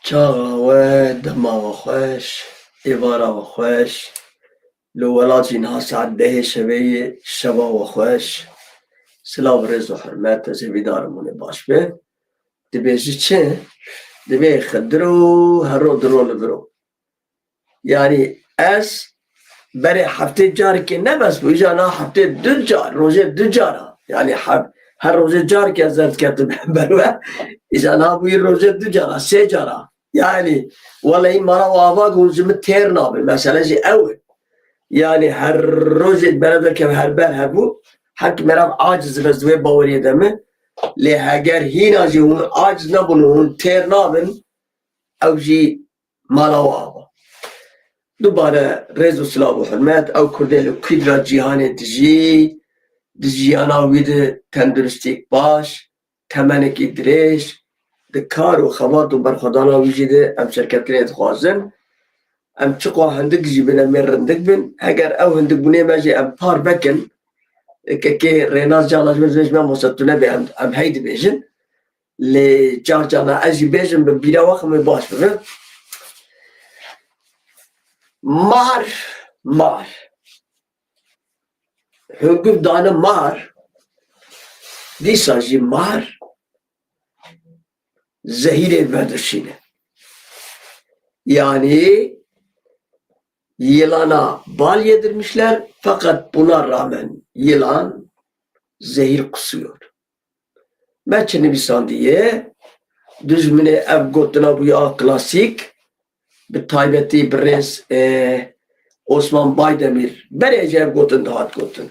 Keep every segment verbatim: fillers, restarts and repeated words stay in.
Çaxa we, dema we xweş, êvara we xweş. Li welat jî niha saet dehê şevê ye, şeva we xweş. Silav, rêz û hurmet, ez hêvîdar im hûn ê baş bin. Dibêjî çi? Dibê xidiro, hero diro li vir o. Yanî ez berê heftê carekê ne bes bû, îja niha heftê du car, rojê du cara. Yanî he-, her rojê carekê ez derdiketim ber we. Îja niha bûyî rojê du cara, sê cara. Yanî welehî mala û ava hûn ji min têr nabin. Mesele jî ew e. Yanî her rojê bere derkeve her ber hebû. Her ki merav aciz be, ez di wê baweriyê de me. Lê heger hîna jî hûn aciz nebûn û hûn têr nabin, ew jî mala û ava. Dubare rêz û silav û hurmet, ew kurdê li ku de cîhanê dijî, di jiyana wî de tenduristiyek baş, temenekî dirêj, di kar û xebat û berxwedana wî jî de em serkeftinê dixwazin. Em çiqas hindik jî bin, em ê rindik bin. Heger ew hindikbûnê me jî em par vekin, kekê Rênas cala ji me, ji me mosa tune be, em, em hey dibêjin. Lê car carna ez jî bêjim, bi bîra we xim ê baş bibe. Mar, mar. Hingûv dane mar, dîsa jî mar zehîrê vedişîne. Yani yılana bal yedirmişler, fakat buna rağmen yılan zehir kusuyor. Me çi nivîsandiye? Dijminê ev gotina bûye a klasîk, bi taybetî bi rêz, e, Osman Baydemîr. Berê jî ev gotin dihat gotin.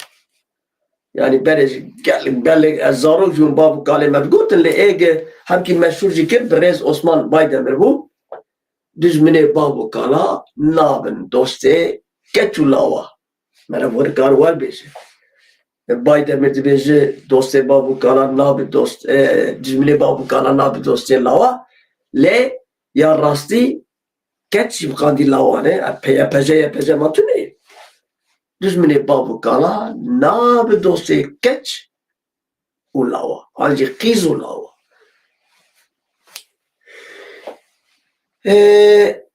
Yani berê jî gelek, belê ez zarok jî bûm, bav û kalê me digotin, lê êge hemkî meşhûr jî kir, bi rêz Osman Baydemîr bû. Dijminê bav û kala nabin dostê keç û lawa. Meriv were kar wer bêje. Baydemir dibêje, dostê bav û kala nabe dost, e, dijminê bav û kala nabe dostê lawa. Lê ya rastî keç jî bi qandî lawan e. E, P Y P J, Y P J ma tune ye. Dijminê bav û kala nabe dostê keç û lawa. An jî qîz û lawa. E,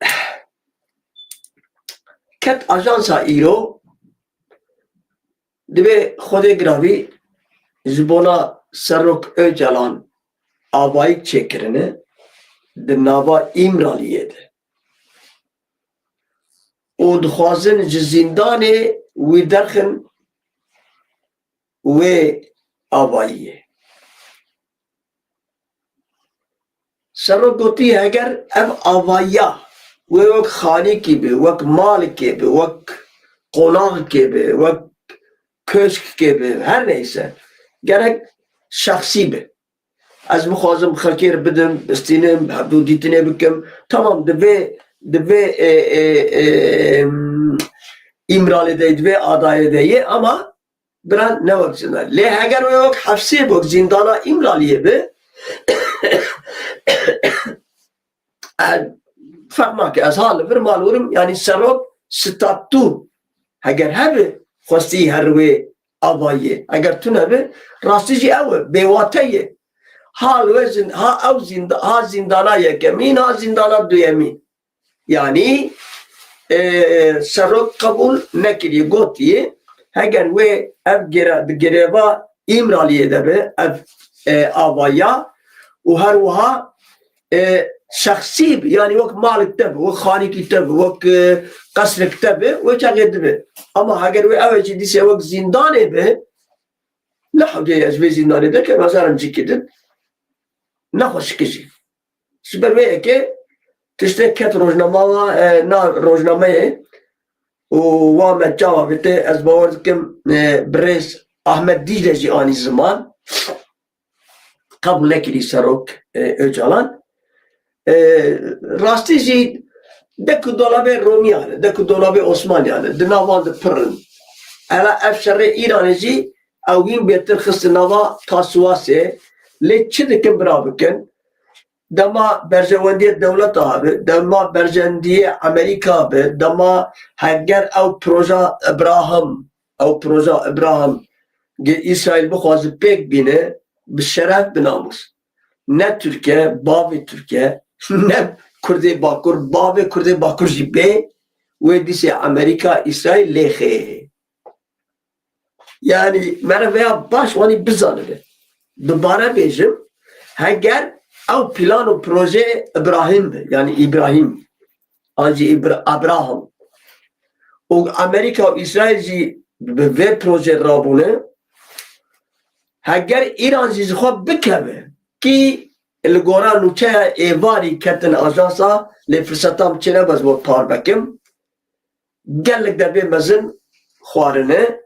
ket ajansa îro, Divê Xwedê giravî ji bona Serok Ocalan avayî çêkirine di nava Îmraliyê de û dixwazin ji zîndanê wî derxin wê avayiyê. Serok gotî, heger ev avayiya wê wek xanîkî be, wek malikê be, wek qonaxikê be, wek köşkikê be, her neyse, gerek şexsî be. Ez bixwazim xelkê re bidim, bistînim, hevdû dîtinê bikim. Tamam, di vê, di vê, e, e, e, em, Îmralê de, di vê adayê de ye, ama Bira ne wek zîndan. Lê heger wê wek hefsê, wek zîndana Îmraliyê be, e, ferq nake. Ez ha li vir mal werim, yanî serok statû heger hebe, xwestî her wê avayê. Heger tune be, rastî jî ew e, bêwate ye. Ha li wê zîn-, ha ew zînda-, ha zîndana yekemîn, ha zîndana duyemîn. Yanî, e, serok qebûl nekiriye, gotiye, heger wê ev gere-, di greva Îmraliyê de be, ev, e, avaya û her wiha, e, şexsî be, yanî wek malik te be, wek xanîkî te be, wek, e, qesrik te be, wê çaxê dibe. Ama heger wê ev jî dîse wek zîndanê be, ne hewce ye ez vê zîndanê derkevim, ez herim cîkê din. Nexweşik e jî. Ji ber wê yekê tiştek ket rojnama, e, na rojnameyê û wa me çawa vite, ez bawer dikim, e, birêz Ahmet Dîcle jî anî ziman. Qebûl nekirî serok, e, Ocalan. E, rastî jî dek û dolabê Romiyan e, dek û dolabê Osmaniyan e, di navan de pir in. Hela ev şerê Îranê jî ew wîn bêtir xiste nava Tasiwasê. Lê çi dikin bira bikin? Dema berjewendiyê dewleta be, dema berjewendiyê Amerîka be, dema heger ew proja Ibrahim, ew proja Ibrahim ge Îsraîl bixwaze pêk bîne, bi şeref, bi namûs. Ne Tirk e, bavê Tirk e, ne Kurdê Bakur, bavê Kurdê Bakur jî bê, wê dîsê Amerîka, Îsraîl lêxê. Yanî, mere veya baş wanî bizanibe. Dubare bêjim, heger ew plan û projeyê Îbrahîm be, yanî Îbrahîm, an jî Îbra-, Abraham û Amerîka û Îsraîl jî bi vê projeyê rabûne, heger Îran jî ji xwe bikeve, kî li gora nûçeya êvarî ketin ajansa, lê firseta min çênebe ez we parve kim. Gelek derbê mezin xwarine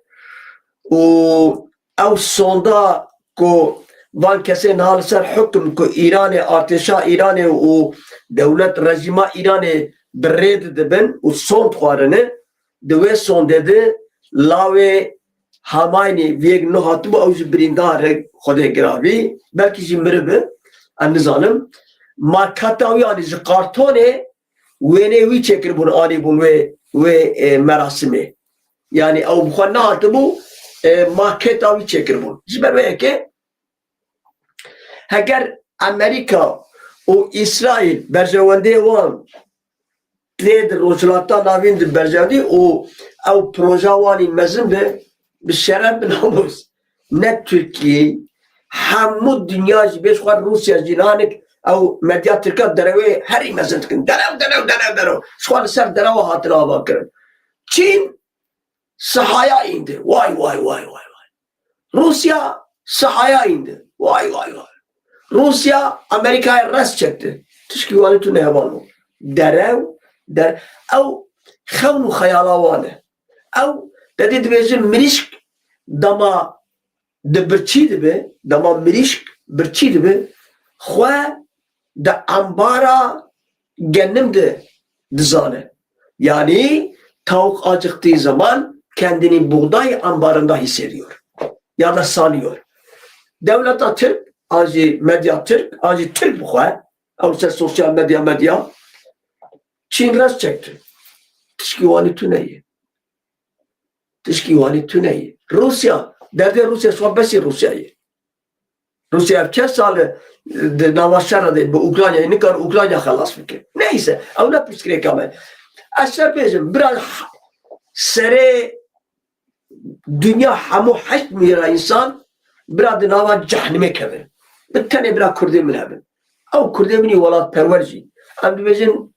û ew sonda ku van kesên niha li ser hukm ku Îranê, artêşa Îranê û dewlet, rejîma Îranê bi rê didibin û sond xwarine, di wê sondê de lawê Hamaynî vê yek nuh hatibû, ew jî birîndar e, Xwedê giravî, belkî jî miribi, em nizanim. Maketa wî anî ji kartonê wêneyê wî çêkiribûn, anîbûn wê, wê, e, merasimê. Yanî ew bi xwe nehatibû, e, maketa wî çêkiribûn. Ji ber wê yekê heger Amerîka û Îsraîl berjewendiyê wan tê di Rojhilata Navîn di berjewendî û ew proja wanî mezin be, bi şeref, bi namûs. Ne Tirkiyeyê, hemû dinya jî bê, ji xwe Rûsya jî nanik ew medya tirka derewê herî mezin dikin. Derew, derew, derew, derew. Ji xwe li ser derewa hatine avakirin. Çîn sihaya îndi. Way, way, way, way, way. Rûsya sihaya îndi. Way, way, way. Rûsya Amerîkayê rest çekti. Tişkî wanî tune hevalno. Derew, der, ew xewn û xeyala wan e. Ew, te dê dibêjin mirîşk dema di birçî dibe, dema mirîşk birçî dibe, xwe di ambara genim de dizane. Yani tavuk acıktığı zaman kendini buğday ambarında hissediyor. Ya da sanıyor. Dewleta Tirk, an jî medya Tirk, an jî Tirk bixwe, ew ser sosyal medya, medya, Çîn rest çekti. Tişkî wanî tune ye. Tişkî wanî tune ye. Rûsya, derdê Rûsya, şwa besî Rûsya ye. Rûsya ev çend sal e, di nava şer de bi Ukraynayê, nikar Ukrayna xelas bike. Neyse, ew ne pirsgirêka me. Ez ser bêjim, bira serê dinya hemû heşt milyara însan bira di nava cehnimê kevin. Bi tenê bira Kurdê min hebin. Ew Kurdê min î welatperwer jî. Em dibêjin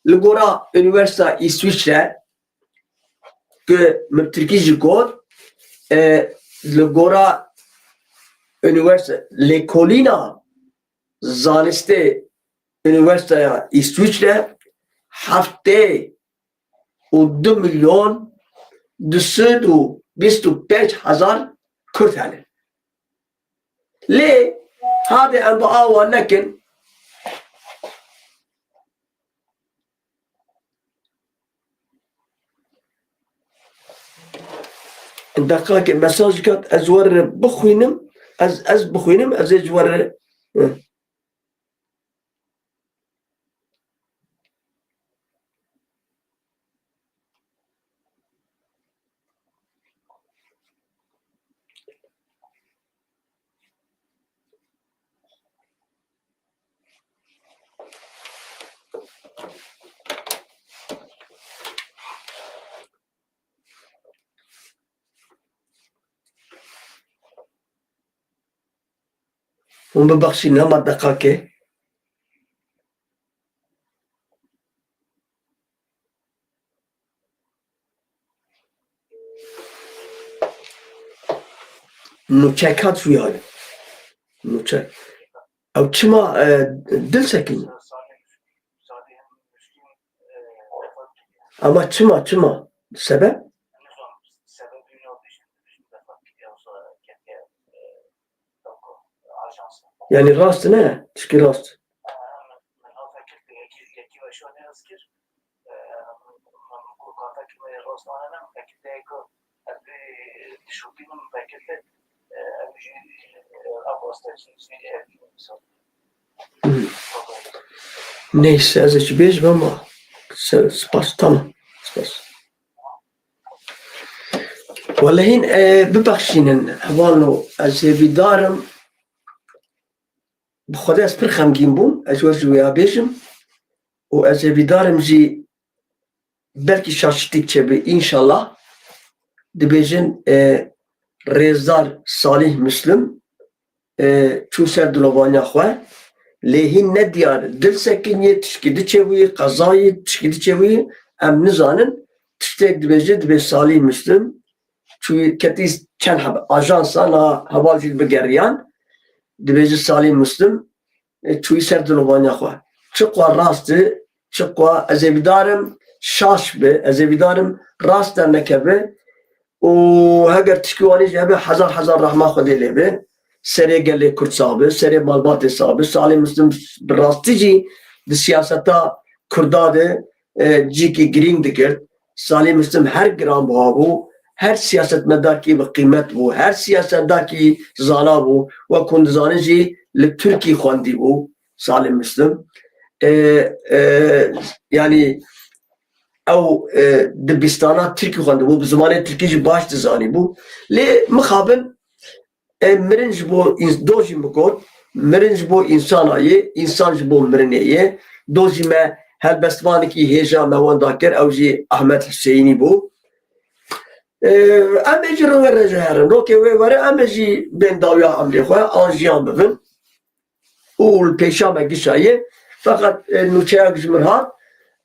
li gora Unîversîteya Îswîçre, ku min tirkî jî got, e, li gora unîversîte-, lêkolîna zanistê Unîversîteya Îswîçre heftê û du milyon du sed û bîst û pênc hezar Kurd hene. Lê hade em bi awa nekin. Deqakê mesaj kat, ez were bixwînim, ez, ez bixwînim, ez ê ji were. Hûn bibexşînin, hema deqakê. Nûçek hat xuya. Nûçek. Ew çima, e, dil sekîn? Ama çima, çima? Sebep? Yani rast ne? Tişkî rast. Hmm. Neyse, ez ê çi bêjim ama se-, spas, tamam. Spas. Wele hîn, e, bibexşînin, hevalno, ez hêvîdar im. Bi Xwedê ez pir xemgîn bûm, ez ji we jî wêya bêjim. û ez hêvîdar im jî belkî şaşitîk çêbe, înşallah, dibêjin, e, Rêzdar Salih Muslim, e, çû ser dilovaniya xwe, lê hîn ne diyar e. Dil sekiniye, tişkî diçe wî, qezayî, tişkî diçe wî, em nizanin. Tiştek dibêje, dibê Salih Muslim, çû ketî çend heb-, ajansa, na heval jî bigeriyan, dibêje Salih Muslim, e, çûyî ser dilovaniya xwe. Çiqwa rast e, çiqwa ez ê bidarim şaş be, ez ê bidarim rast dernekeve û heger tişkî wanî jî hebe, hezar hezar rehma Xwedê lê be. Serê gelê Kurd sax be, serê malbatê sax be. Salih Muslim bi rastî jî di siyaseta Kurda de, e, cîkî girîng digirt. Salih Muslim her giranbuha bû, her siyasetmedarekî bi qîmet bû, her siyasetdakî zana bû. Wek hûn dizanin jî li Tirkî xwendî bû Salih Muslim. E, e, yanî ew, e, dibistana Tirkî xwendibû, bi zimanê Tirkî jî baş dizanîbû. Lê mixabin, e, mirin ji bo ins-, do jî min got, mirin ji bo însana yê, însan ji bo mirinê yê. Do jî me helbestvanekî hêja me wenda kir, ew jî Ahmet Huseyînî bû. E, em ê jî rewê re jî herin. Rokê wê were, em ê jî bên dawiya emrê xwe, an jiyan bibin. Û li pêşa me gişa ye. Feqet, e, nûçeyek ji min hat,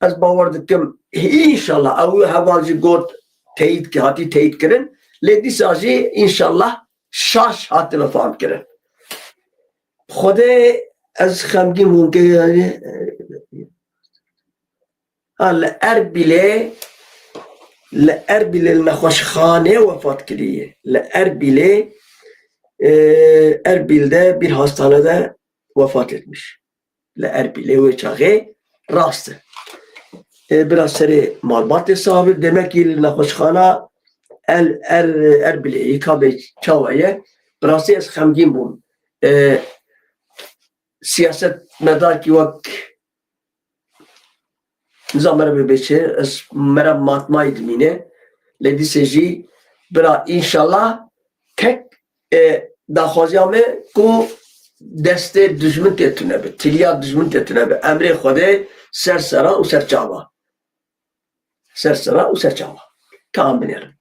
ez bawer dikim, înşallah, ew heval jî got, teyîd ki-, hatî teyîd kirin. Lê dîsa jî, înşallah, şaş hatine fam kirin. Xwedê ez xemgîn bûm ke, yanî, ha, li Erbîlê, li Erbîlê li nexweşxanê wefat kiriye. Li Erbîlê, e, Erbîl de bir hastanede vefat etmiş. Li Erbîlê wê çaxê rast e. E, bira serê malbatê sax be, demek ki li nexweşxana El, Er, Erbîlê, î ka bê çawa ye? Bi rastî ez xemgîn bûm. E, siyasetmedarekî wek, nizam me re bibê çi, ez me re matmayî dimîne, lê dîsê jî bira înşallah tek, e, daxwaziya me ku destê dijmin tê tune be, tiliya dijmin tê tune be. Emrê Xwedê ser sera û ser çava. Ser sera û ser çava. Ka em binêrin.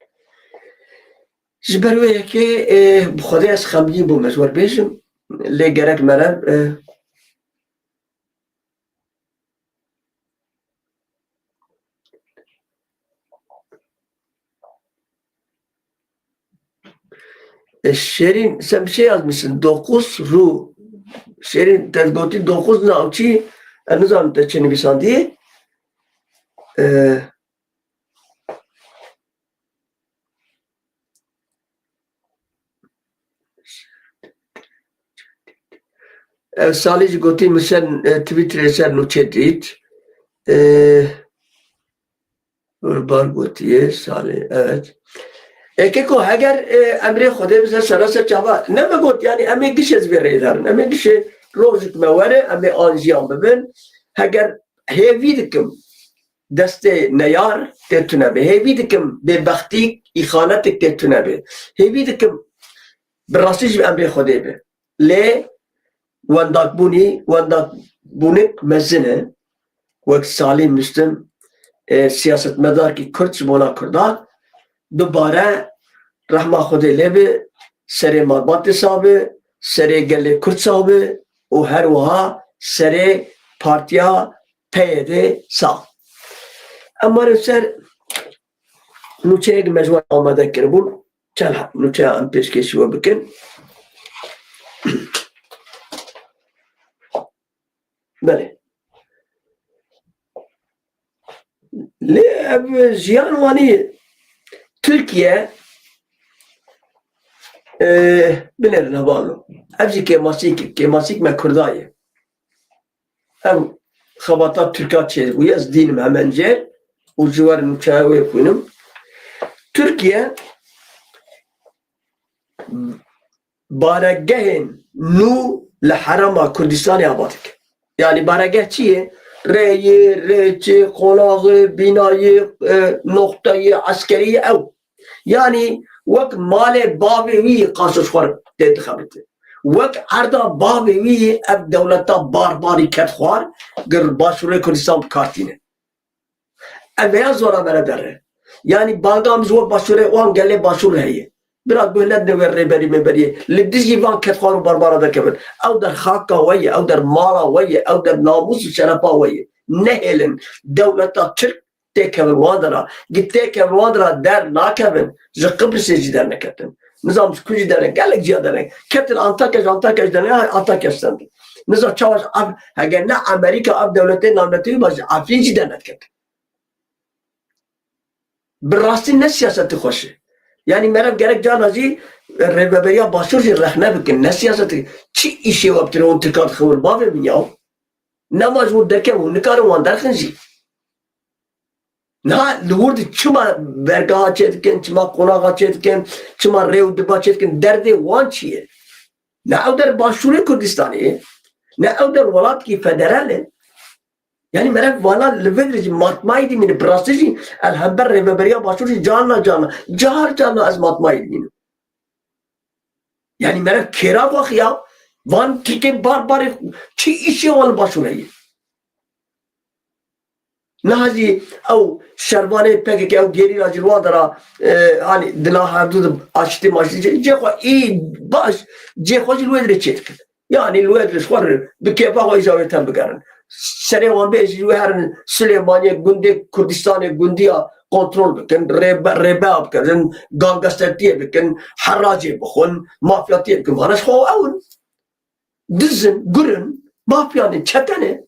Ji ber wê yekê, e, bi Xwedê ez xemgîn bûm, ez wer bêjim. Lê gerek me re, e, E, Şêrîn, sen bir şey yazmışsın. Dokuz ru. Şêrîn, te gotî dokuz navçî, e, nizanim te çi nivîsandî. E, Ev Salî jî gotî, min ser, e, Twitterê ser nûçe dît. E, Hurbar gotiye, Salî, evet. E, keko, heger, e, emrê Xwedê bi ser sera ser çava, ne me got, yanî, em ê gişê ez vê rê darin. Em ê gişê rojik me were, em ê an jiyan bibin. Heger hêvî dikim, destê neyar tê tune be. Hêvî dikim bêbextîk, îxanetik tê tune be. Hêvî dikim bi rastî jî emrê Xwedê be. Lê wendakbûnî, wendakbûnik mezin e. Wek Salî Muslim, e, siyasetmedarkî Kurd ji bona Kurdan, dubare rehma Xwedê lê be, serê malbatê sax be, serê gelê Kurd sax be û her wiha serê partiya P Y D sax. Em werin ser nûçeyek me ji we amade kiribûn. Çend nûçeya em pêşkêşî we bikin. Belê. Lê ev jiyan wanî Tirkiye, e, binêrin hevalno. Ev jî kêmasîk, kêmasîk me Kurda ye. Ev xebata Tirka çêbûye, ez dînim hemen jê û ji we re nûçeya wê xwînim. Tirkiye baregehên nû li herêma Kurdistanê ava dike. Yanî baregeh çi ye? Rêyê, rêçê, qonaxê, bînayê, e, noxteyê eskerî ew. Yanî wek malê bavê wî qaşo ji xwe re tê dixebite. Wek erda bavê wî yê ev dewleta barbarî ket xwar, gir Başûrê Kurdistan bi kar tîne. Ev veya zora me re derre. Yanî banga min ji wek Başûrê wan gelê Başûr heye. Bira guh nedine wê rêberî mêberiyê. Li dijî van ketxwar û barbara derkevin. Ew der xaka we ye, ew der mala we ye, ew der namûs û şerefa we ye. Nehêlin. Dewleta Tirk têkevin wan dera. Gi têkevin wan dera der nakevin. Ji Qibrisê jî derneketin. Nizam ji ku jî dernek. Gelek ciya dernek. Ketin Antakya, ji Antakya jî dernek. Antakya stendin. Nizam çawa ji Af-, heger ne Amerîka ev dewletê navnetewî ba ji Efrîn jî dernediketin. Bi rastî ne siyasetê xweş e. Yanî meriv gerek carna jî rêveberiya Başûr jî rexne bikin. Ne siyasetê. Çi îşê we bi tirê hûn Tirkan dixin wir bavê min ya? Nema ji wir derkevin, hûn nikarin wan derxin jî. Niha li wir di çima bergeha çêdikin, çima qonaxa çêdikin, çima rê û diba çêdikin, derdê wan çi ye? Ne ew der Başûrê Kurdistanê ye, ne ew der welatkî federal e. Yanî meriv vana li vir jî matmayî dimîne, bi rastî jî el hember rêveberiya Başûr jî carna carna, car carna ez matmayî dimînim. Yanî meriv kêra xwe xiya, van Tirkên barbarê çi îşê wan li Başûr heye? Niha jî ew şervanê P K K, ew gerîla jî li wan dera, e, hanî di nav hevdû de aştî maştî cê, cê xwe î baş, cê xwe jî li wê dirê çêdikin. Yanî li wê dirê ji xwe re bi kêfa xwe îja wê tem bigerin. Serê wan bê jî wê herin Silêmaniyê gundê Kurdistanê gundiya kontrol bikin, rêbe-, rêbeya bikirin, gangestertiyê bikin, heracê bixwin, mafyatiyê bikin. Vana ji xwe ew in. Diz in, gur in, mafya ne, çete ne.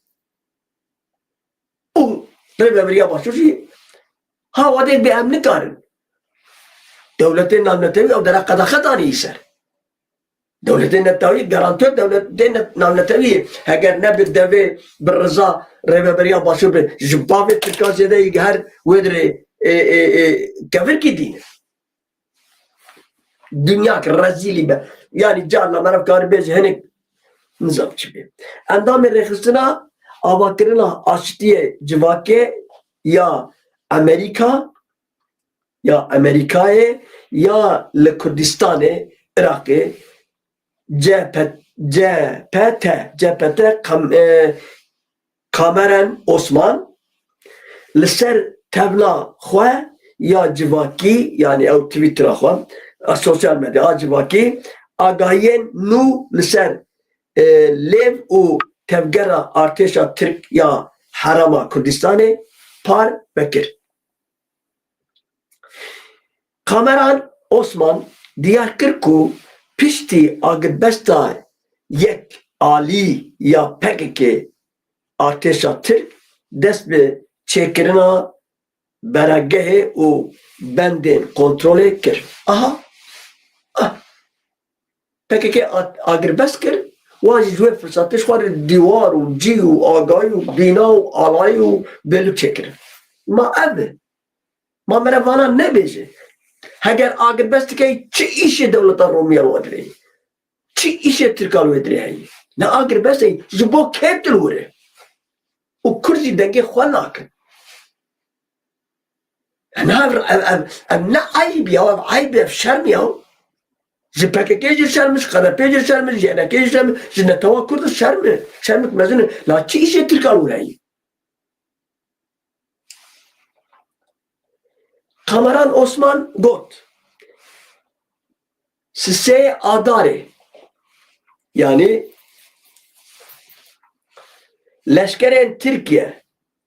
Û rêveberiya Başûr jî ha wadê bê em nikarin. Dewletên navnetewî ew dera qedaxe danî ser. Dewletên netewî, garantiya dewletên net-, navnetewî, heger ne bi devê, bi riza rêveberiya Başûr be, ji bavê Tirkan zêde yî her wê dirê, e, e, e, kevirkî dîne. Dinya ki rezîlî be. Yanî carna meriv kari bêje hinek nizam çi bê. Endamê rêxistina avakirina aştiyê civakê ya Amerîka, ya Amerîkayê, ya li Kurdistanê Iraqê, C P, C P T, C P T kam-, e, Kameren Osman li ser tevna xwe ya civakî, yanî ew Twittera xwe, a sosyal medya a civakî, agahiyên nû li ser, e, lêv û tevgera artêşa Tirk ya Herêma Kurdistanê par vekir. Kameran Osman diyar kir ku piştî agirbesta yek alî ya P K K artêşa Tirk dest bi çêkirina beragehê û bendên kontrolê kir. Aha. Ah. P K K a-, agirbest kir, wan jî ji wê firsatê ji xwe re dîwar û cî û agahî û bîna û alayî û bêlû çêkirin. Ma ev e. Ma mere vana nebêje. Heger agirbest dikey, çi îşê dewleta Romî ya wan dirê? Çi îşê Tirkan wê dirê heye? Ne agirbest e, ji bo kê tu li wir e? Û Kurd jî dengê xwe nakin. Em, ev, ev, ev, ev ne eyb ya, ev eyb, ev şerm ya. Ji P K K jî şerm, ji K D P jî şerm, ji Y N K jî şerm, ji netewa Kurd şerm e. Şermik mezin e. La çi îşê Tirkan wir heye? Kameran Osman got, sisê Adarê, yanî leşkerên Tirkiye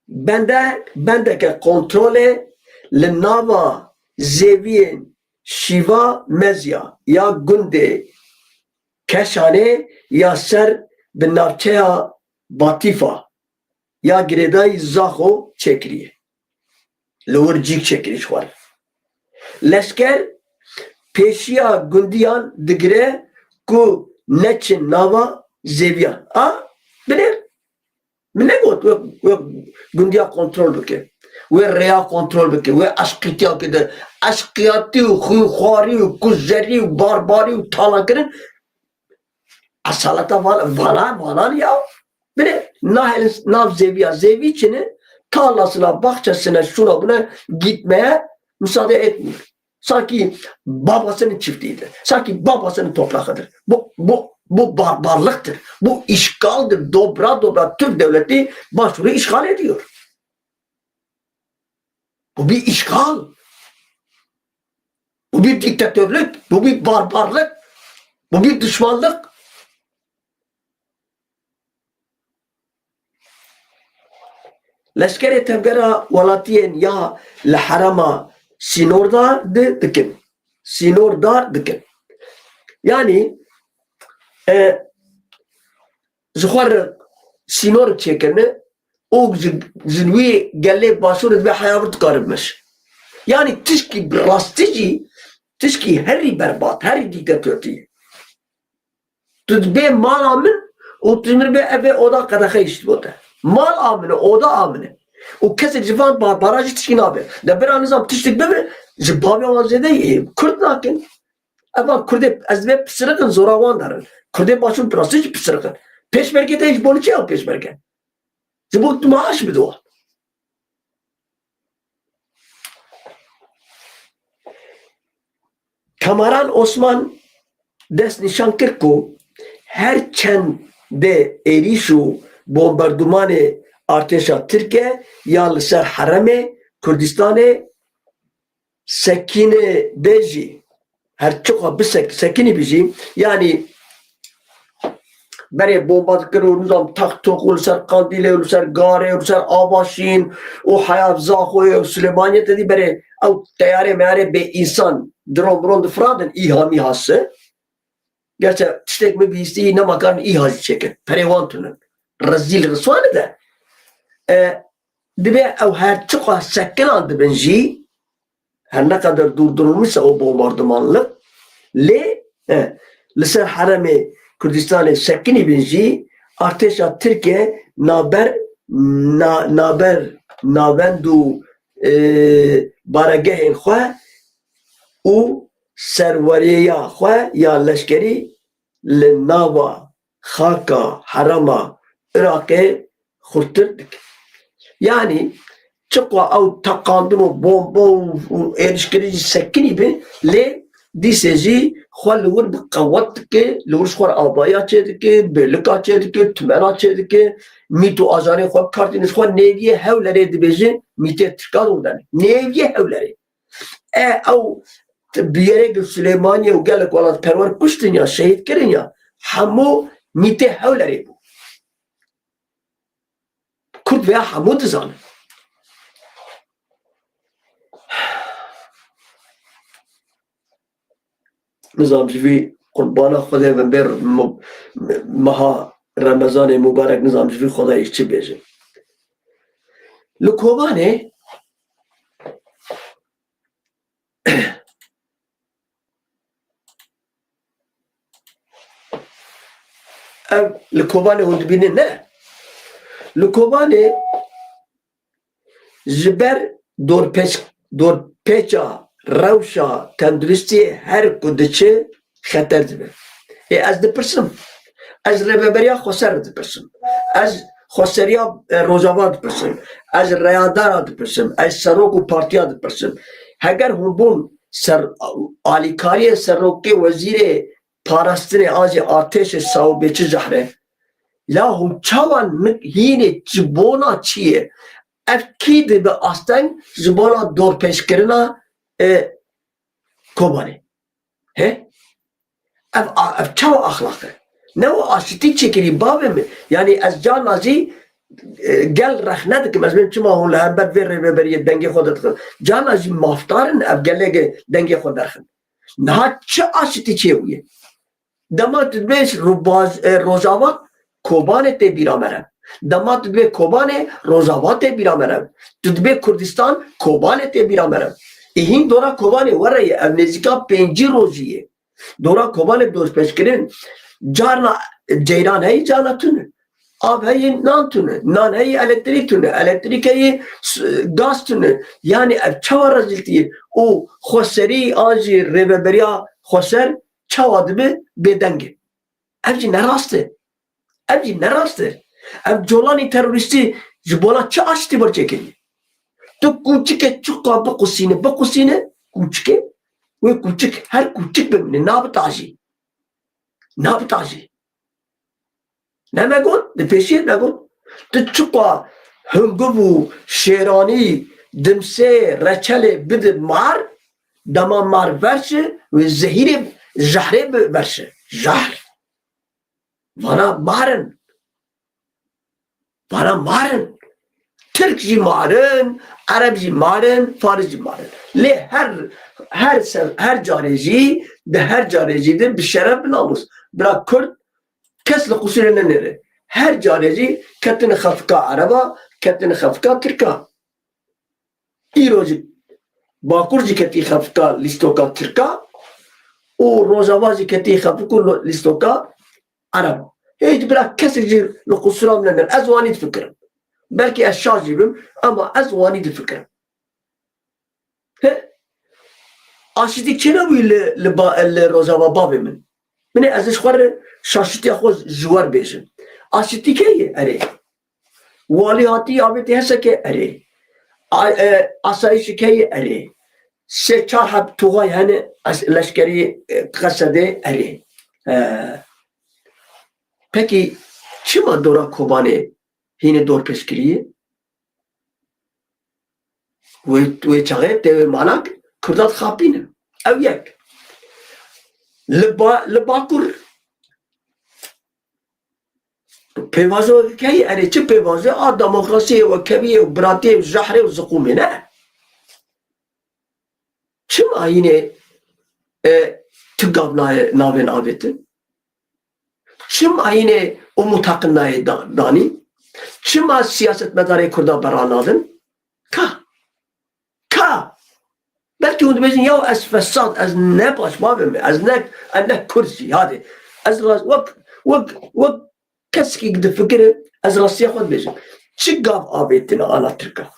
bende, bendeke kontrolê li nava zêviyên Şîva Mezya ya gundê Keşanê ya ser bi navçeya Batîfa ya girêdayî Zaxo çêkiriye. Li wir cîk çêkirî ji xwe re. Leşker pêşiya gundiyan digire ku neçin nava zêviyan. A, binêr. Min negot wê, wê gundiya kontrol bike. Wê rêya kontrol bike. Wê eşqîtiya bike de. Eşqiyatî û xwînxwarî û kujerî û barbarî û talakirin. Esaleta van-, vana, vanan ya. Bire, nahêlin nav zêviya. Zêvî çi ne? Tarlasına, bahçesine, şuna buna gitmeye müsaade etmiyor. Sanki babasının çiftliğidir. Sanki babasının toprağıdır. Bu, bu Bu barbarlıktır. Bu işgaldir. Dobra dobra Türk devleti Başur'u işgal ediyor. Bu bir işgal. Bu bir diktatörlük. Bu bir barbarlık. Bu bir düşmanlık. Leşkerê tevgera welatiyên ya li herema sînordar di dikin. Sînordar dikin. Yanî, e, ji xwe re sînor çêkirine û ji, ji wî gelê Başûrê divê heya vir dikare bimeşe. Yanî tişkî bi rastî jî, tişkî herî berbat, herî dîktatorî ye. Tu dibê mala min û tu min bê evê oda qedexeyê ji bo te. Mal a min e, oda a min e. Û kesek ji van ba-, bara jî tişkî nabe. De bira nizam tiştik bibe, ji bavê wan zêde yê Kurd nakin. Evan Kurdê ez dibê pisiriqin zora wan derin. Kurdê Başûr bi rastî jî pisiriqin. Pêşmerge te ji bo li çi ew pêşmerge? Ji bo tu maaş bide wan. Kamaran Osman dest nîşan kir ku her çend de êrîş û bombardumanê artêşa Tirke ya li ser heremê Kurdistanê sekîne be jî, her çiqa bisek-, sekinî bijî, yanî berê bomba dikir û nizam tak tok û li ser Qandîlê û li ser Garê û li ser Avaşîn û heya Zaxoyê û Silêmaniyê te dî berê ew teyarê meyarê bê însan dron bron difiradin, îha mîha se. Gerçi tiştek min bihîstî nema karin îha jî çêkin. Perê wan tune. Rezîl riswa ne de. E, dibê ew her çiqa sekinan dibin jî, her ne qeder durdurulmuşsa o bombardımanlık, lê, e, li ser herêmê Kurdistanê sekinî bin jî, artêşa Tirkiye naber, na-, naber navend û, e, baregehên xwe û serweriya xwe ya leşkerî li nava xaka herêma Iraqê xurttir dike. Yanî çiqa ew teqandin û bomba û, û êrişkirin jî sekinî bin, lê dîsê jî xwe li wir bi qewet dike, li wir ji xwe re avaya çêdike, bêlika çêdike, tumena çêdike, mît û ajanên xwe bi kar tîne, ji xwe nêviyê Hewlerê dibêje, mîtê Tirkan û dene. Nêviyê Hewlerê. E, ew biyerê Gil Silêmaniyê û gelek welatperwer kuştin ya, şehîd kirin ya, hemû mîtê Hewlerê bû. Kurd veya hemû dizanin. Nizam ji vî qurbana Xwedê bin bê mu-, meha Remezanê mubarek, nizam ji vî Xwedayê çi bêjin. Li Kobanê Ev li Kobanê hûn dibînin, ne? Li Kobanê ji ber dorpêç-, dorpêça rewşa tenduristiyê her ku diçe xeter dibe. Ê, ez dipirsim. Ez rêveberiya xweser dipirsim. Ez xweseriya, e, Rojava dipirsim. Ez reyadara dipirsim. Ez serok û partiya dipirsim. Heger hûn bûn ser, alîkariyê serokê wezîrê parastinê an jî artêşê Saûbê çi jehre. La hûn çawa nik-, hînê ji bona çi ye? Ev kî dibe asteng ji bona dorpêçkirina, e, Kobanê? He? Ev a-, ev çawa axlaq e? Ne û aşitî çêkirî bavê min. Yanî ez carna jî, e, gel rexne dikim. Ez bêm çima hûn li hember vê rêveberiyê dengê xwe didixin. Carna jî mafdar in ev gelê dengê xwe derxin. Niha çi aşitî çêbûye? Dema tu dibê Rubaj-, e, Rojava, Kobanê tê bîra me re. Dema tu dibê Kobanê, Rojava tê bîra me re. Tu dibê Kurdistan, Kobanê tê bîra me re. Ê hîn dora Kobanê were ye, ev nêzîka pêncî rojî ye. Dora Kobanê dorpêçkirin, carna ceyran heyî, carna tune. Av heyî, nan tune. Nan heyî, elektrîk tune. Elektrîk heyî, s-, gaz tune. Yanî ev çawa rezîltî ye? Û xweserî an jî rêveberiya xweser çawa dibe bêdeng e? Ev jî ne rast e. Ev jî ne rast e. Ev colanî terorîstî ji bona çi aştî ber çêkirî? Tu kûçikê çiqa biqusîne, biqusîne, kûçikê, wê kûçik, her kûçik bimîne, nabitajî. Nabitajî. Ne me got, di pêşiyê me got. Tu çiqa hunguv û şêranî, dimsê, reçelê bidi mar, dema mar verşi, wê zehîrê, jehrê bi verşi. Jehr. Vana mar in. Vana mar in. Tirk jî mar in, Ereb jî mar in, Faris jî mar in. Lê her, her ser, her carê jî, di her carê jî de bi şeref, bi namûs. Bira Kurd kes li qusûrê nenêre. Her carê jî ketine xefika Ereba, ketine xefika Tirka. Îro jî Bakur jî ketî xefika lîstoka Tirka û Rojava jî ketî xefik û lo-, lîstoka Ereba. Hêj bira kesek jî li qusûra min nenêre. Ez wanî difikirim. Belkî ez şaş jî bim, ama ez wanî difikirim. He? Aşitî kê nebûyî li, li, ba, li Rojava bavê min? Min ê ez ji xwe re şaşitiya xwe ji we re bêjim. Aşitî kê ye? Erê. Walî hatî avêtê Hesekê? Erê. A, e, asayîşê kê ye? Erê. Sê çar heb tuxay hene ez-, leşkerî, e, Qesedê? Erê. E, pekî çima dora Kobanê hînê dorpêç kiriye? Wê, wê çaxê tê wê manak Kurda dixapînin. Ew yek. Li ba-, li Bakur pêvajo keyî, erê çi pêvajo? A demokrasiyê, wekeviyê û biratiyê û jehrê û ziqûmê ne. Çima hînê, e, tu gav nayê navên avêtin? Çima hînê Umut Haqin nayê da-, danî? Çima siyasetmedarê Kurda berra nadin? Ka. Ka. Belkî hûn dibêjin, ya ez fesad, ez ne paşbavê me, ez ne, ez ne Kurd jî, hadê. Ez rast, wek, wek, wek kesekî difikire, ez rastiya xwe dibêjim. Çi gav avêtine ana Tirka?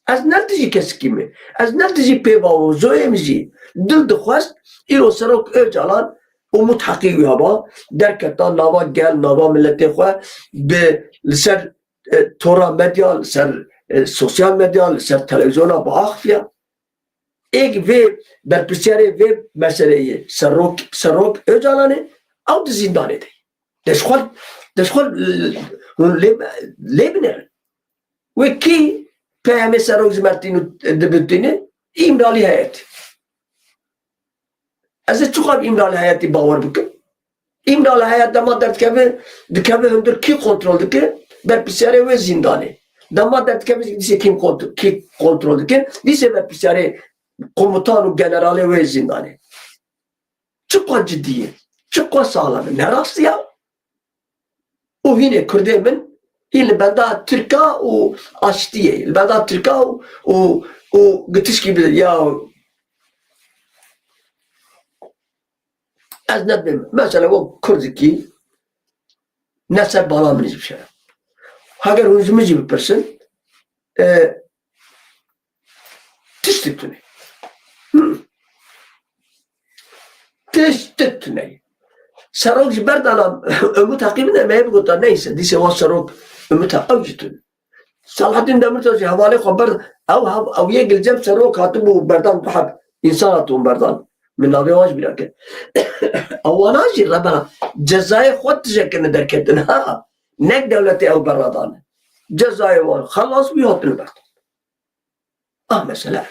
Ez ne li dijî kesekî me. Ez ne li dijî pêvajoyê min jî. Dil dixwest, îro Serok Ocalan, Umut Heqî wiya ba, derketa nava gel, nava miletê xwe bi, li ser, e, tora medya, li ser, e, sosyal medya, li ser televîzyona biaxifiya. Êk vê berpirsiyarê vê meseleyê Serok, Serok Ocalan e, ew di zîndanê de ye. Dê ji xwe, dê ji xwe lê, lê binêrin. Wê kî peyamê Serok ji me re tînin û dibitînin? Îmralî Heyet. Ez ê çiqas bi Îmralî Heyetî bawer bikim? Îmralî Heyet dema derdikeve, dikeve hundir, kî kontrol dike? Berpirsiyarê wê zîndanê. Dema derdikeve, dîse kî kont-, kî kontrol dike? Dîse berpirsiyarê komutan û generalê wê zîndanê. Çiqas cidî ye, çiqas saxlem e. Ne rastiya? Û hînê Kurdê min, hîn li benda Tirka û aştiyê, li benda Tirka û, û, û gitişkî bi, ya ez ne dibêm. Mesela wek Kurdikî ne ser bala min jî bişe. Heger hûn ji min jî bipirsin, e, tiştik tune. Hı. Tiştik tune. Serok ji berdana Umut Heqî bide, me yê bigota, neyse, dîse wa Serok Umut Heqî ew jî tune. Selahattin Demirtaş jî hevalê xwe ber, ew hev-, ew yek li cem Serok hatibû berdan, du heb însan hatibûn berdan. Min navê wan jî bîra kir. Ewana jî rebena cezayê xwe tije kirine derketin, ha. Nek dewletê ew berra dane. Cezayê wan xelas bû, hatine berdan. Ah, mesela.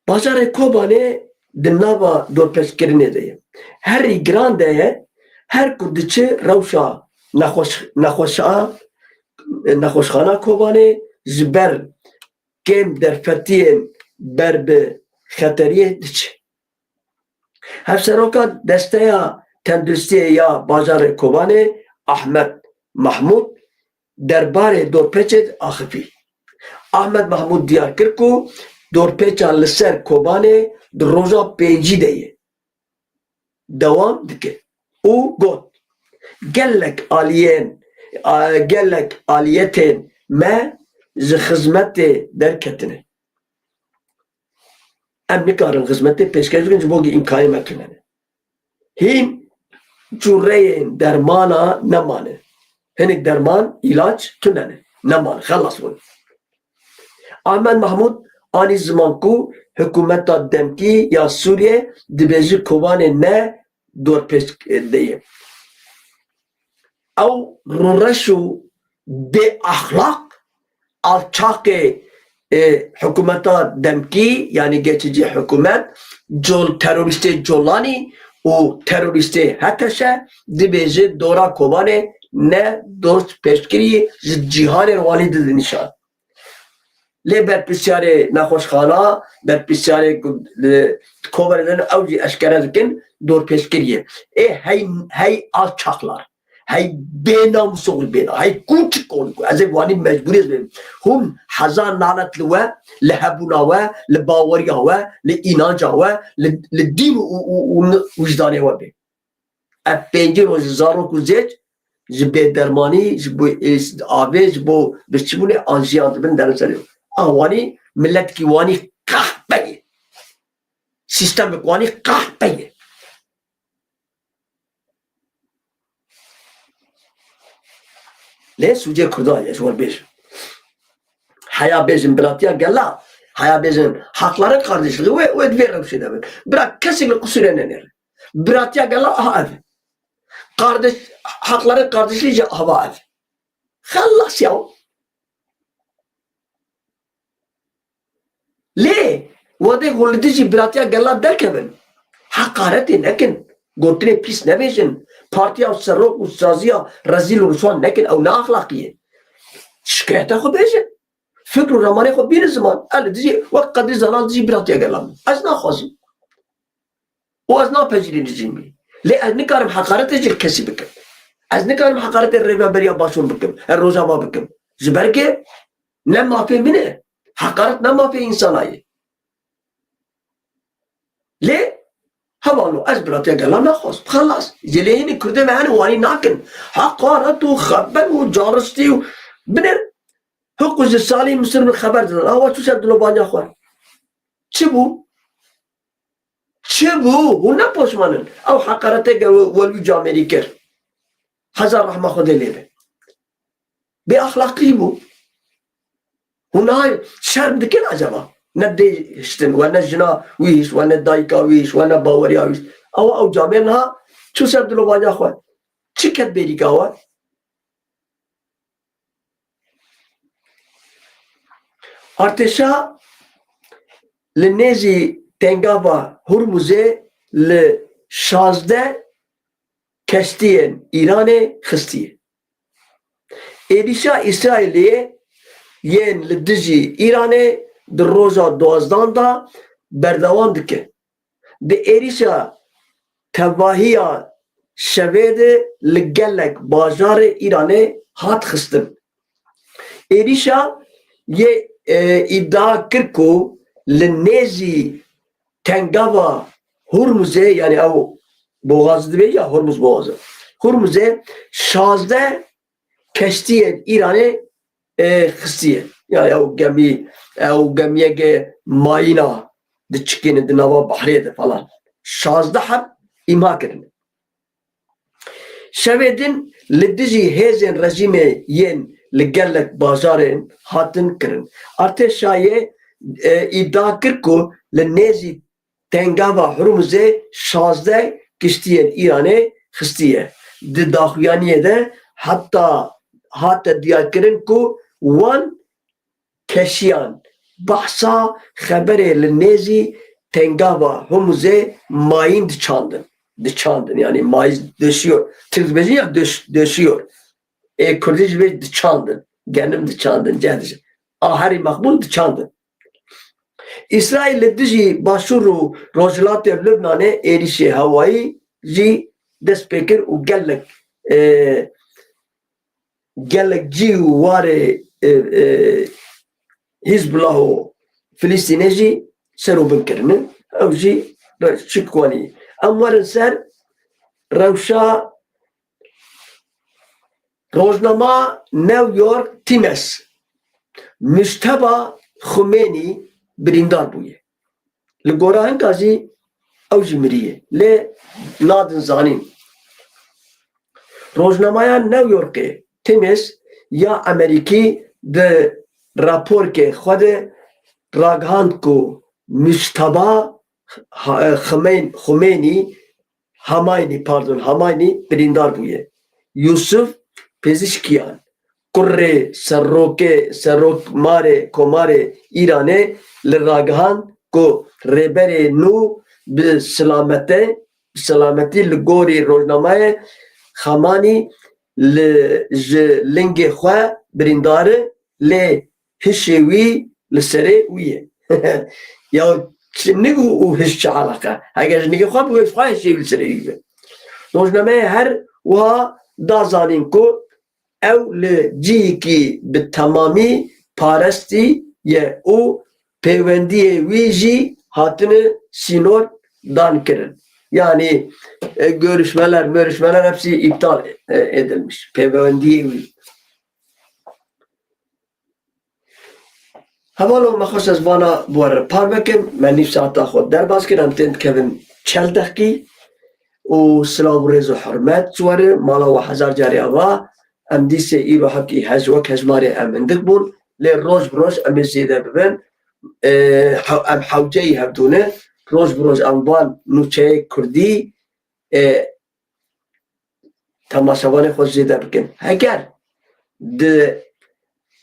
Bajarê Kobanê di nava dorpêçkirinê de ye. Herî giran de ye, her ku diçe rewşa nexweş-, nexweşa-, nexweşxana Kobanê ji ber kêm derfetiyên ber bi xeteriyê diçe. Hevseroka Desteya Tenduristiyê ya bajarê Kobanê Ahmet Mahmûd derbarê dorpêçê axifî. Ahmet Mahmûd diyar kir ku dorpêça li ser Kobanê di roja pêncî de ye dewam dike û got, gelek aliyên, a, gelek aliyetên me ji xizmetê derketine. Em nikarin xizmetê pêşkêş bikin, ji bo ku îmkanê me tune ne. Hîn cureyên dermana nemane. Hinek derman, îlaç tune ne. Nemane, xelas bûn. Ahmet Mahmûd anî ziman ku hikûmeta demkî ya Sûriyê dibêje Kobanê ne dorpêç de ye. ew rûreş û bêexlaq, alçaqê, e, hikûmeta demkî, yanî geçici hikûmet, col-, terorîstê Colanî û terorîstê H T Ş dibêje dora Kobanê ne dost pêşkirî ji cîhanê re wanî dide nîşan. Lê berpirsiyarê nexweşxana, berpirsiyarê ku li koverê de ne, ew jî eşkere dikin, dorpêçkiriyê. Ê hey, hey alçaklar, hey bênamusokl bêna, hey kûçik olku. Ez ê wanî mecbûrî ez bêm. Hûn hezar nalet li we, li hebûna we, li baweriya we, li înanca we, li, li dîn û, û, û, û wijdanê we bê. Ev pêncî roj ji zarok û zêç ji bêdermanî, ji bo ês-, avê, ji bo birçîbûnê an jiyan dibin derin serê. A wanî, miletkî wanî qehpe ye. Sîstemik wanî qehpe ye. Lê sûcê Kurdan ye, ji wan bêjin. Heya bêjin biratiya gela, heya bêjin hakların kardeşliği wê, wê di vê rewşê de bin. Bira kesek li qusûrê nenêrin. Biratiya gela aha ev. Kardeş, hakların kardeşliği jî aha ev. Xelas ya. Lê, wadê hûn li dijî biratiya gela derkevin. Heqaretê nekin. Gotinê pîs nebêjin. Partiya serok û saziya rezîl û riswan nekin. Ew ne axlaqî ye. Şikayeta xwe bêjin. Fikr û ramanê xwe bînin ziman. Ez li dijî, wek Qedrî Zalan dijî biratiya gela min. Ez naxwazim. Û ez napejirînim ji cîmî. Lê ez nikarim heqaretê ji kesî bikim. Ez nikarim heqaretê Rêveberiya Başûr bikim, e, Rojava bikim. Ji ber ke ne mafê min e. Heqaret ne mafê însana ye. Lê hevano ez biratiya gela naxwazim. Xelas. Ji lê hînî Kurdê me hene wanî nakin. Heqaret û xebel û caristî û binêr. Hiqû ji salî Misir min xeber didin. Awa çû ser dilovaniya xwe. Çi bû? Çi bû? Hûn ne poşman in. Ew heqareteke we-, welû camêrî kir. Hezar rehma Xwedê lê be. Bêaxlaqî bû. Hûn niha şerm dikin acaba? Ne dê hiştin, we ne jina wî hişt, we ne dayika wî hişt, we ne baweriya wî hişt. Ew, ew camêr niha çû ser dilovaniya xwe. Çi ket bêrîka we? Artêşa li nêzî tengava Hurmuzê li şazdeh keştiyên Îranê xistiye. Êrîşa Îsraîlê yên li dijî Îranê di roja duwazdan de berdewam dike. Di êrîşa tevahiya şevê de li gelek bajarê Îranê hat xistin. Êrîşa yê, e, îdia kir ku li nêzî tengava Hurmuzê, yanî ew boxaz dibê ya Hurmuz boxaze. Hurmuzê şazdeh keştiyên Îranê, e, xistiye. Ya, ew gemî, ew gemiyeke mayîna diçikîne di nava behrê de falan. Şazdeh heb îmha kirine. Şevê din li dijî hêzên rejîmê yên li gelek bajarên hatin kirin. Artêşa yê, e, îdia kir ku li nêzî tengava Hurmuzê şazdeh kiştiyên Îranê xistiye. Di daxuyaniyê de heta hate diyarkirin ku wan keşiyan behsa xeberê li nêzî tengava Hurmuzê mayîn diçandin. Diçandin, yanî mayîn döşüyor. Tirk dibêjin ya döş-, döşüyor. Ê Kurdî jî bê diçandin. Genim diçandin, ceh diçandin. A herî meqbûl diçandin. Îsraîl li dijî Başûr û Rojhilatê Lubnanê êrîşê hewayî jî dest pê kir û gelek, e, gelek cî û warê, e, e, Hizbullah û Filistînê jî ser û bin kirine. Ew jî re-, çi ku wanî. Em werin ser rewşa Rojnama New York Times, Mujteba Xumênî birîndar bûye. Li gora hinka jî ew jî miriye. Lê nadin zanîn. Rojnamaya New Yorkê Times ya Amerîkî di raporkê xwe de ragihand ku Mujteba Ha-, Xumên-, Xumênî Hamaynî, pardon, Hamaynî birîndar bûye. Yusuf Pezîşkiyan, kurê serokê, serokmarê Komarê Îranê li ragihand ku rêberê nû bi silamete, bi silametî li gorî rojnameyê Xamanî li, ji lingê xwe birîndar e, lê hişê wî li serê wî ye. Ya çi nig û, û hiş çi eleqe? Heger ji nigê xwe bi wê xwe hişê wî li serê wî be. Rojnameyê her wiha da zanîn ku ew li cihekî bi temamî parestî ye û pêwendiyê wî jî hatine sînor dan kirin. Yani e, görüşmeler, görüşmeler hepsi iptal e, edilmiş. Pêwendiyê wî. Hevalo me xwest ez vana bi we re parve kim, me nîv saeta xwe derbas kir, em tên dikevin çel deqî û silav û rêz û hurmet ji we re, mala we hezar carî ava, em dîsê îro hepkî hej wek hejmarê em hindik bûn, lê roj bi roj em ê zêde bibin, e, hew-, em hewceyî hevdû ne, roj bi roj em van nûçeyê kurdî, e, temaşevanê xwe zêde bikin. Heger di,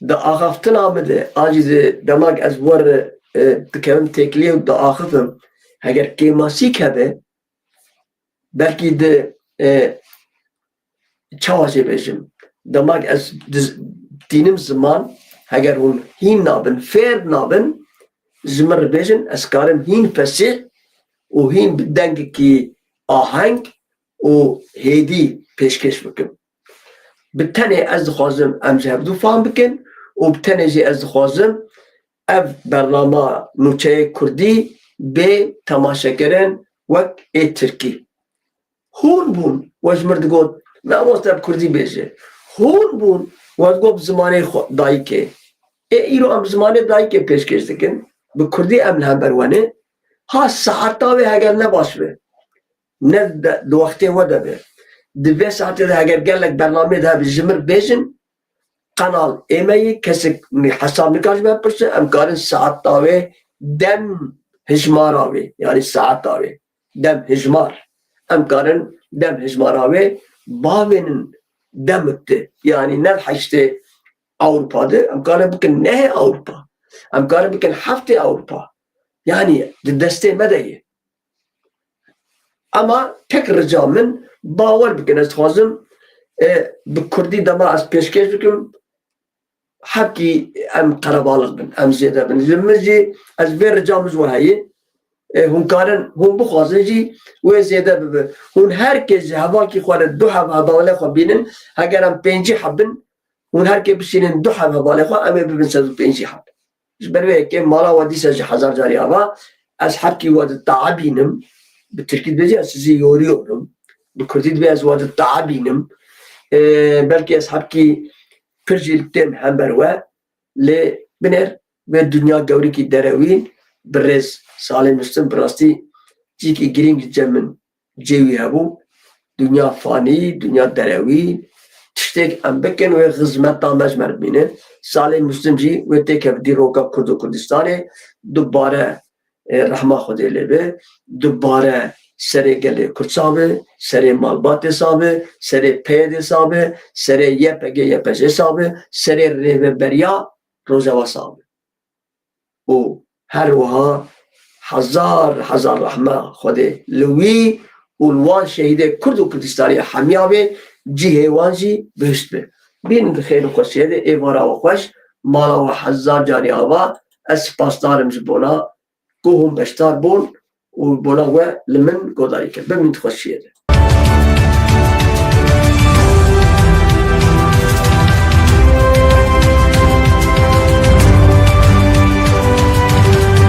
di axaftina min de, an jî di demak ez bi we re, e, dikevim têkiliyê û diaxifim, heger kêmasîk hebe, belkî di, e, çawa jê bêjim, demak ez diz-, tînim ziman, heger hûn hîn nabin, fêr nabin, ji min re bêjin, ez karim hîn fesîh û hîn bi dengekî aheng û hêdî pêşkêş bikim. Bi tenê ez dixwazim em ji hevdû fam bikin û bi tenê jî ez dixwazim ev bernama nûçeyê kurdî bê temaşekirin wek ê tirkî. Hûn bûn, we ji min digot, mamoste bi kurdî bêje. Hûn bûn, we digot bi zimanê xwe dayikê. Ê îro em bi zimanê dayikê pêşkêş dikin, bi kurdî em li hember we ne. Ha saeta wê heger ne baş be, ne de, di wextê we de be. Di vê saetê de heger gelek bernameyê de hebe ji min bêjin, qenal ê me yê, kesek hesab nikar ji me bipirse, em karin saeta wê dem hijmara wê, yani saeta wê, dem hijmar. Em karin dem hijmara wê bavênin demik de, yani ne heştê Ewropa de, em karin bikin nehê Ewropa. Em karin bikin heftê Ewropa. Yani di destê me de ye. Ama tek rica min, bawer bikin, ez dixwazim, e, bi kurdî dema ez pêşkêş bikim, hepkî em qerebalix bin, em zêde bin. Ji min jî, ez vê rica min ji we heye, e, hûn karin, hûn bixwazin jî wê zêde bibe. Hûn her kes ji hevalkî xwe re du heb hevalê xwe bînin, heger em pêncî heb bin, hûn her kes bişînin du heb hevalê xwe, em ê bibin sed û pêncî heb. Ji ber vê yekê mala we dîsa ji hezar carî ava, ez hepkî we di taebînim, bi tirkî dibêjî ez sizi yoruyorum, bi kurdî dibê ez we di taebînim. Ee, belkî ez hepkî pir jî li tên hember we, lê binêr vê dinya gewrikî derewî, bi rêz Salê Muslim bi rastî cîkî girîng li cem min cê wî hebû. Dinya fanî, dinya derewî, tiştêk em bikin wê xizmeta me ji me re bimîne. Salê Muslim jî wê têkeve dîroka Kurd û Kurdistanê, dubare, e, rehma Xwedê lê be, dubare serê gelê Kurd sax be, serê malbatê sax be, serê P Y D'ê sax be, serê Y P G, Y P J'ê sax be, serê rêveberiya Rojava sax be. Û her wiha hezar hezar rehma Xwedê li wî û li wan şehîdê Kurd û Kurdistanê hemiya be, cihê wan jî bihişt be. Bînin di xêr û xweşiyê de, êvara we xweş, mala we hezar carî ava, ez spasdar im ji bona ku hûn beşdar bûn û bona we li min godarî kir. Bimînin di xweşiyê de.